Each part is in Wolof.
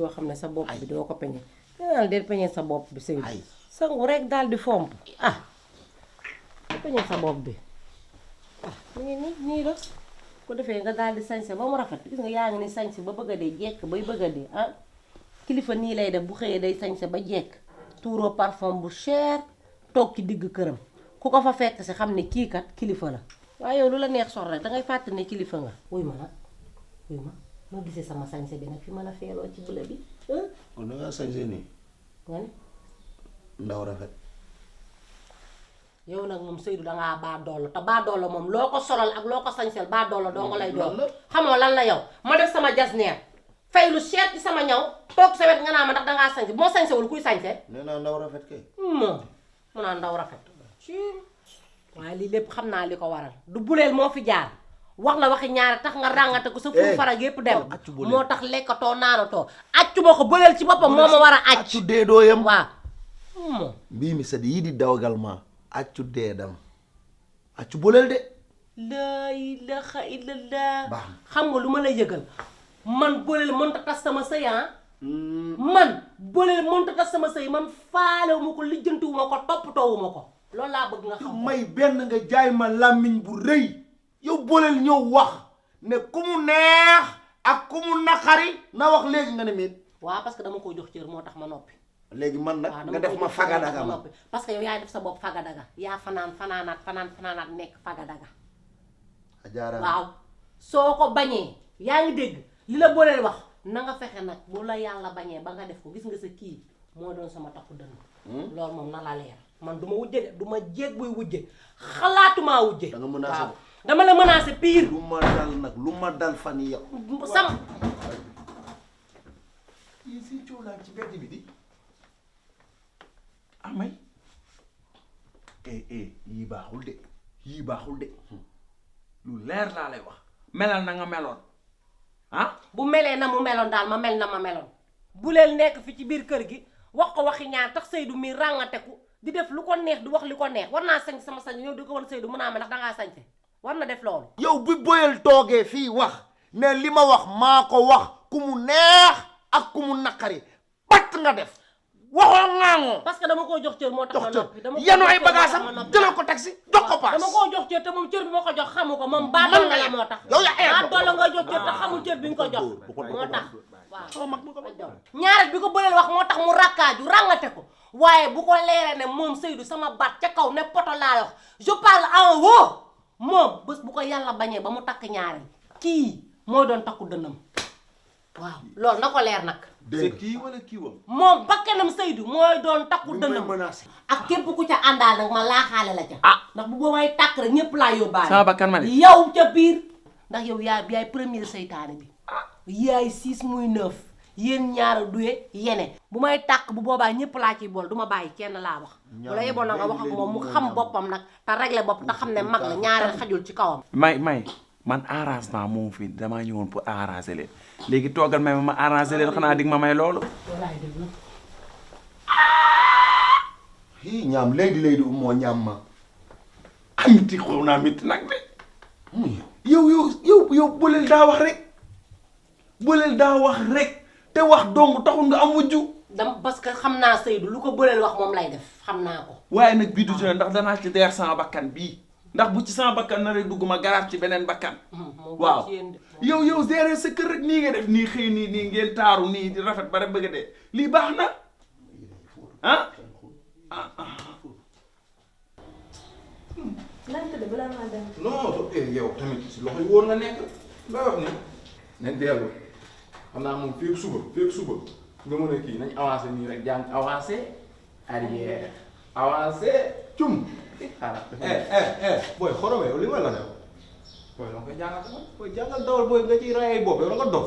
koo xam ne sa bopp bi doo ko peñe daal del peñe sa bopp bi Seydou sangu rek daal di fomp peñe sa bopp bi mu ngi nii la ko defee nga daal di sañse ba mu rafet gis nga yaa ngi ni sañse ba bëgg a dee jekk bay bëgg a dee kilifa nii lay def bu xëyee day sañse ba jekk tuuroo parfum bu cher toog ci digg këram ku ko fa fekk si xam ne kii kat kilifa la waaye yow lu la neex sol rek dangay fàtte ne kilifa nga wuy ma nag wuy ma noo gisee sama sañse bi nag fi mën a feeloo ci bula bi kon da ngaa sañse nii nga ne ndaw rafet yow nag moom Seydou dangaa baa doolo te baa doolo moom loo ko solal ak loo ko sañsel baa doolo doo nga lay doon xamoo lan la yow ma def sama jasneer fay lu cher ci sama ñaw toog sa wet nga naa ma ndax dangaa sañse bu ma sañsewul kuy sañse nee naa ndaw rafet kay moom mu naa ndaw rafet waaye lii lépp xam naa li ko waral du buleel moo fi jaar wax la waxi ñaari tax nga ràngate ko sa fur farag yépp dem moo tax lekkatoo naanatoo accu ma ko buleel ci boppam moo ma war a accu dee doo yam waaw mbii mi sadi yii di dawagal ma accu dee dam accu buleel de laa ilaha illallah xam nga lu ma lay yëgal man buleel mënta tas sama sëy man buleel mënta tas sama sëy man faalewu ma ko lijjantiwu ma ko toppatoowu ma ko loolu laa bëgg nga xam may benn nga jaay ma làmmiñ bu rëy yow booleel ñëw wax ne ku mu neex ak ku mu naqari na wax léegi nga ne miit waaw parce que dama ko jox cër moo tax ma noppi léegi man nag nga def ma fagadaga ma parce que yow yaay def sa bopp fagadaga yaa fanaanaat nekk fagadaga waaw soo ko bañee yaa ngi dégg li la booleel wax na nga fexe nag bu la yàlla bañee ba nga def ko gis nga sa kii moo doon sama takku dënn loolu moom na la leer man du ma wujje de du ma jéeg buy wujje xalaatumaa wujje da nga menacé dama la menacé pire lu ma dal nag lu ma dal fan yi yow sam yi si coolaan ci bedd bi di amay yii baaxul de yii baaxul de lu leer laa lay wax melal na nga meloon bu melee na mu meloon daal ma mel na ma meloon bu leen nekk fi ci biir kër gi wax ko waxi ñaar tax Seydou mi ràngateku di def lu ko neex di wax li ko neex war naa sañ sama sañ ñëw di ko wan Seydou mu naa ma ndax dangaa sañse war na def loolu yow bi boyal toogee fii wax ne li ma wax maa ko wax ku mu neex ak ku mu naqari batt nga def waxoo ŋaangoo parce que dama koo jox cër moo tax ma noppi yanu ay bagage am jëlal ko taxi jox ko paas dama koo jox cër te moom cër bi ma ko jox xamu ko moom baa dool la moo tax yow yaa baa dool nga jox cër te xamul cër bi nga ko jox moo tax waaw ñaareel bi ko bëleel wax moo tax mu rakkaaju ràngate ko waaye bu ko leeree ne moom Seydou sama baat ca kaw ne poto laa wax je parle en haut moom bés bu ko yàlla bañee ba mu takk ñaareel kii mooy doon takku dënnam waaw loolu na ko leer nag c'est kii wala kii wam moom bakkanam Seydou mooy doon takku dënnam ak képp ku ca àndaal nag ma laaxaale la ca ndax bu boobay tàkk rek ñépp laa yóbbaale sama bakkan ma de yow ca biir ndax yow yaay premier seytaane bi yaay 6 muy 9 yéen ñaara duye yene bu may tàkk bu boobaa ñépp laa ciy bool du ma bàyyi kenn laa wax bu la yeboon na nga wax ak moom mu xam boppam nag te régler bopp te xam ne mag la ñaareel xajul ci kawam may man arrangement moom fii damaa ñëwoon pour arranger leen léegi toogal may ma arranger leen xanaa dig ma may loolu ñaam léegi moo ñaam ma amiti xaw naa mitti nag de yow boleel daa wax rek boleel daa wax rek te wax dong taxul nga am wujju dam parce que xam naa Seydou lu ko boleel wax moom lay def xam naa ko waaye nag bii du jone ndax danaa ci deer sama bakkan bii ndax bu ci sama bakkan na rek dugg ma garaaf ci beneen bakkan waaw yow gérer sa kër rek nii nga def nii xëy nii ngeen taaru nii di rafet ba rek bëgg a dee lii baax na non yow tamit si loxo yi wóor nga nekk looy wax ni nañ dellu xam naa moom fii suba nga mën a kii nañ avancé nii rek jàng avancé arrière avancé cum booy xorome yow li ma la ne booy la koy jàngal tamit booy jàngal dawal booy nga ciy rey ay bopp yow da nga dof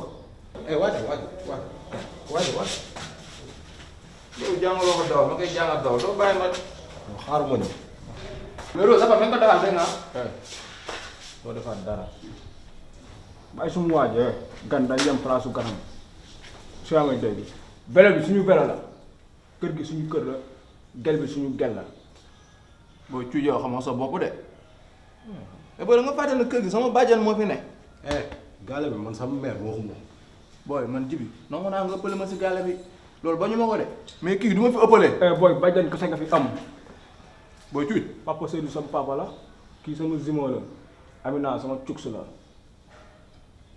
waaj yow jàngaloo ko dawal ma koy jàngal dawal doo bàyyi ma xaaruma ñëw mais loolu dafa ko defaat dégg nga doo defaat dara bàyyi sumu waaj gan day yem place su ganam su yaa ngay dégg vélo bi suñu vélo la kër gi suñu kër la gel bi suñu gel la booy cuuj yow xamoo sa bopp de mais booy da nga fàtte ne kër gi sama bàjjan moo fi ne gaale bi man sama mère waxuma booy man jibi nangu naa nga ëppale ma si gàlle bi loolu ba ñu ma ko de mais kii du ma fi ëppalee. booy bàjjan kese nga fi am. booy cuuj. papa Seydou sama papa la kii sama zimo la Amina sama cuks la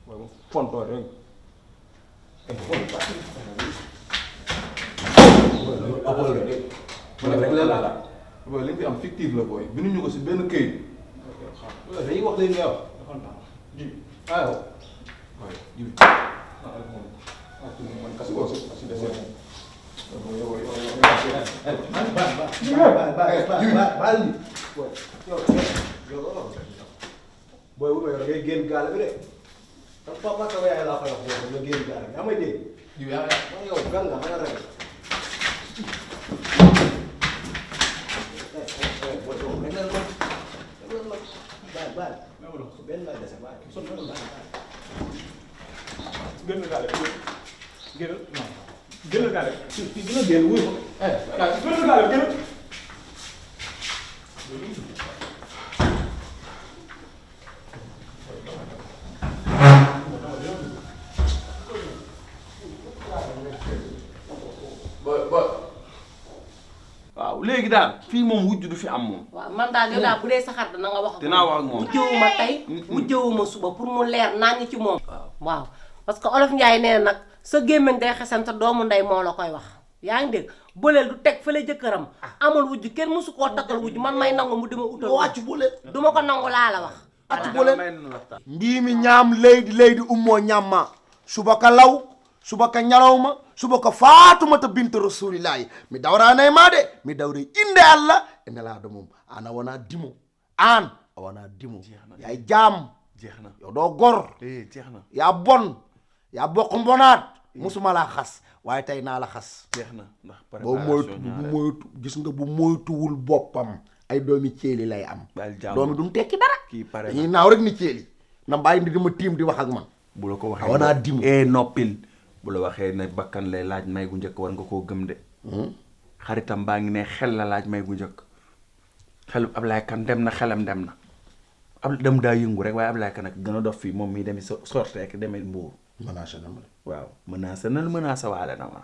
booy ma fontoo rek. booy li nga fi am fictif la booy binduñu ko si benn këyit. dañuy wax léegi nga wax. waaw. waaw jibi. booy bu may ngay génn gaal bi de ndax papa sama yaay laa koy wax boobu nga génn gaal bi yaa may dégg. jibi yaa ngi yow gan nga xanaa rek. benn lay dese waaye son benn lay gën na gaale gënal gën na gaale fii dina génn wuy ko gën na gaale gënal waaw léegi daal fii moom wujj du fi am moom. waaw man daal yow daal bu dee saxaar na nga wax. dinaa wax ak moom wujjewuma tey wujjewuma suba pour mu leer naa ngi ci moom. waaw parce que olof Njaay nee na nag sa gémmiñ day xesante doomu ndey moo la koy wax yaa ngi dégg bëleel du teg fële jëkkëram amul wujj kenn mësu koo takkal wujj man may nangu mu dima utal wàcc bëleel du ma ko nangu laa la wax. wàcc bëleel mbii mi ñaam leydi ummoo ñamma suba ka law suba ka ñalawma suba ko fatumata binta rasulillahi mi dawranay ma de mi dawre inde allah e nelaɗo mum an a wona dimo an a wona dimo yaay jaam jeex na yow doo gor jeex na yaa bon yaa bokk mbonaat musuma laa xas waaye tey naa la xas jeex na ndax boo moytu gis nga bu moytuwul boppam ay doomi ceeli lay am doomi dumu tekki dara dañuy naaw rek ni ceeli na bàyyi ndi di ma tiim di wax ak man bu la ko waxee a wanaa dimo noppil bu la waxee ne bakkan lay laaj may gu njëkk war nga koo gëm de xaritam baa ngi ne xel la laaj may gu njëkk xelu Ablaye Kane dem na xelam dem na ab dem daa yëngu rek waaye Ablaye Kane nag gën a dof fii moom mii demi sorte ak demee mbuur menacé na ma waaw menacé waale na ma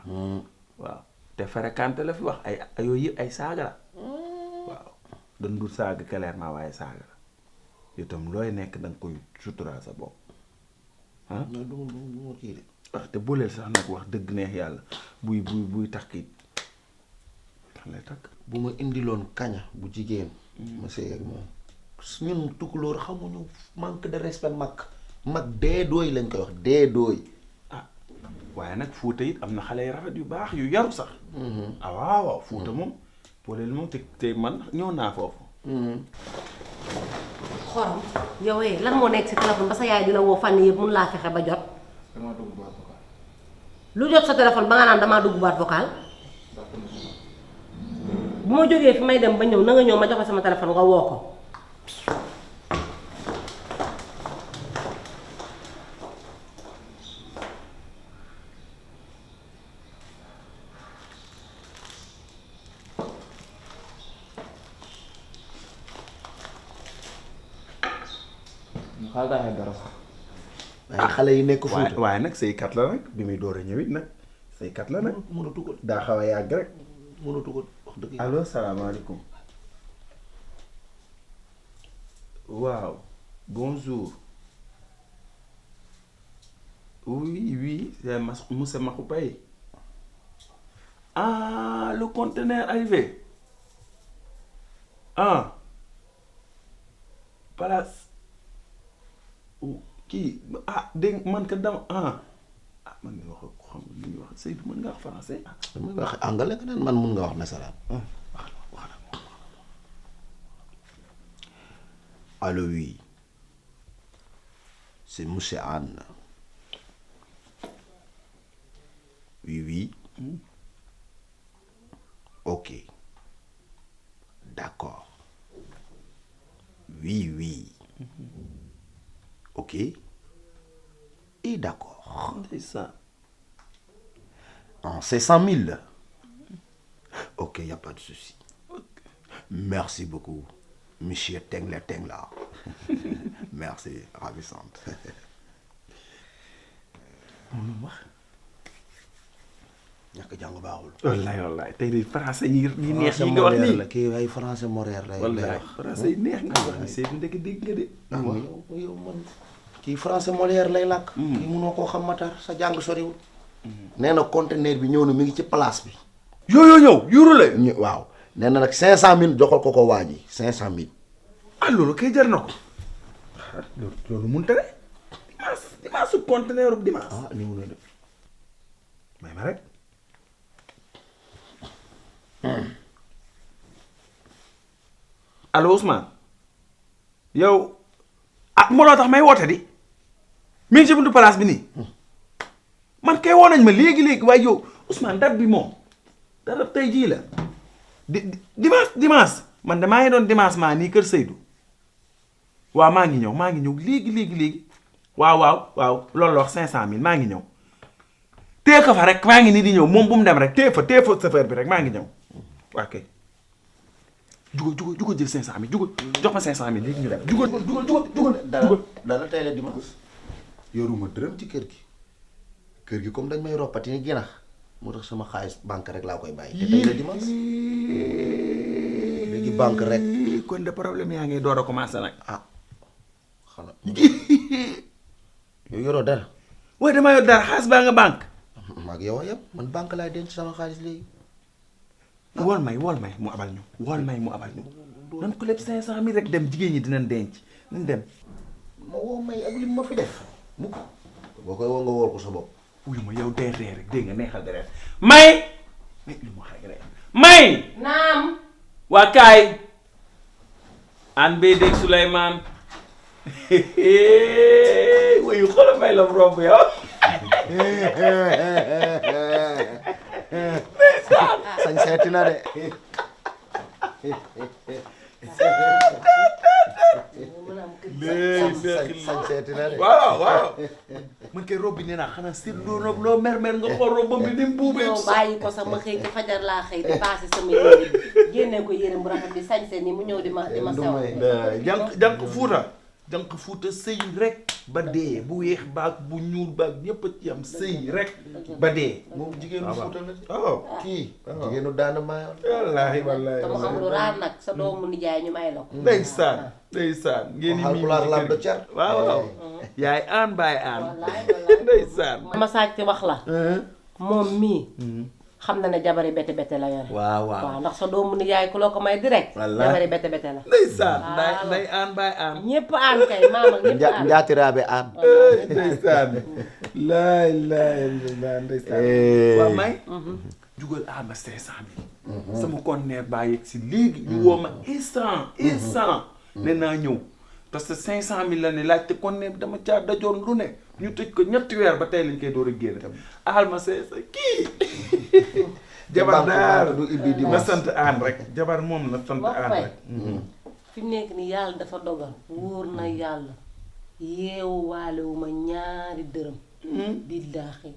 waaw te fréquenté la fi wax ay yooyu yëpp ay saaga la waaw dañ dul saaga clairement waaye saaga la itam looy nekk da nga koy sutural sa bopp ah du kii de wax te booleel sax nag wax dëgg neex yàlla buy takk it lay takk bu ma indiloon kaña bu jigéen ma sëy ak moom ñun tukulóor xamuñu manque de respect mag dee dooy lañ koy wax dee dooy ah waaye nag Fuuta it am na xale yu rafet yu baax yu yaru sax ah waaw Fuuta moom booleel moom te man ñëw naa foofu xorom yow lan moo nekk si téléphone ba sa yaay dina woo fan yëpp mun laa fexe ba jot damaa dugg boîte vocale. lu jot sa téléphone ba nga naan damaa dugg boîte vocale bu ma jógee fi may dem ba ñëw na nga ñëw ma joxe sama téléphone nga woo ko xaaral daa dara sax. waaye xale yi nekk Fuuta waaye nag saykat la nag bi muy door a ñëwit nag saykat la nag mënatu ko daa xaw a yàgg rek mënatu ko wax dëgg allo salaamaaleykum waaw bonjour oui c'est monsieur Makhou Paye ah le conteneur arrivé ah place kii ah dégg man ka dama man nga wax ko xam li ñuy wax Seydou mën nga wax français mën nga wax anglais nga naan man mun nga wax nasaraan allô oui c'est monsieur Anne oui ok d'accord oui ok et d'accord c'est ça c'est 100 000 ok y a pas de souci merci beaucoup monsieur Tengla merci ravissante moom wax. ñàkk jàng baaxul. wallaay tey de français yi neex yi nga wax nii la kii ay français moréer lay wallaay wax. français yi neex nga wax ni Seydou ndeke dégg nga de. yow man kii français Molière lay làkk. kii mënoo koo xam Matar sa jàng soriwul. nee na conteneur bi ñëw na mi ngi ci place bi. yoo ñëw yuuru la. waaw nee na nag 500000 joxal ko waa ji 500000. ah loolu kay jar na ko loolu mënut a ne dimanche su conteneur bu dimanche. ah ni mu ne de. may ma rek. allo Ousmane yow moo loo tax may woote di mi ngi ci buntu place bi nii man kay woo nañ ma léegi waaye yow Ousmane date bi moom dara tey jii la dimanche man de maa ngi doon dimanche maa nii kër Seydou waaw maa ngi ñëw léegi waaw loolu la wax 500000 maa ngi ñëw tee ko fa rek maa ngi nii di ñëw moom bu mu dem rek tee fa chauffeur bi rek maa ngi ñëw waa kay jugal jël 500000 jugal jox ma 500000 léegi ñu dem jugal. dara tey la dimanche. yoruma dërëm ci kër gi comme dañ may roppati ni ginax moo tax sama xaalis banque rek laa koy bàyyi. te tey la dimanche léegi banque rek. kon de problème yaa ngi door a commencé nag. ah xanaa yow yoroo dara. waaye damaa yor dara xaalis baa nga banque. maag yow a yëpp man banque laay denc sama xaalis léegi. wool may mu abal ñu nan ko lépp 500000 rek dem jigéen ñi dinañ denc nañ dem. ma woo may ak li ma fi def mu ko boo koy woo nga wool ko sa bopp. wuyu ma yow dee rek dégg nga neexal deret may li mu wax rek may naam. waa kaay an bee dégg Souleymane wuyu xoolal may la romb yow sañ seeti na de. sañ seeti na de. waaw man kay rob bi nee naa xanaa seetloo nag loo mer nga xool rob bi ni mu buubee. yow bàyyi ko sax ma xëy ci fajar laa xëy di passé sama yére bi génne ko yére bu rafet bi sañse ni mu ñëw di ma sew. jànq fuuta sëy rek ba dee bu weex baag bu ñuul baag ñëpp a ci am sëy rek ba dee. moom jigéenu Fuuta la. waaw kii jigéenu daana maayoon. wallaahi te mu am lu raar nag sa doomu nijaay ñu may la ko. ndeysaan ngeen di miin lam do cer. waaw yaay aan baay aan wallaay ndeysaan ma sàcc wax la. moom mii. xam na ne jabari bete bete la yore. waaw ndax sa doomu nijaay ku la ko may direct. wallaay jabari bete bete la. ndeysaan nday aan baay aan. ñëpp aan kay maama ñëpp aan. njaatiraabe aan. ndeysaan laay ndeysaan. waaw may. jugal aan ba 500000. sama conteneur baa yegg si léegi. ñu woo ma instant. ne naa ñëw parce que 500000 la ne laajte conteneur bi dama caa dajoon lu ne ñu tëj ko ñetti weer ba tey lañ koy door a génn. aal ma kii. jabar daal du ibbi di na sant aan rek jabar moom na sant aan rek. fi mu nekk nii yàlla dafa dogal. wóor na yàlla yeewu waale wu ma ñaari dërëm. billaahi.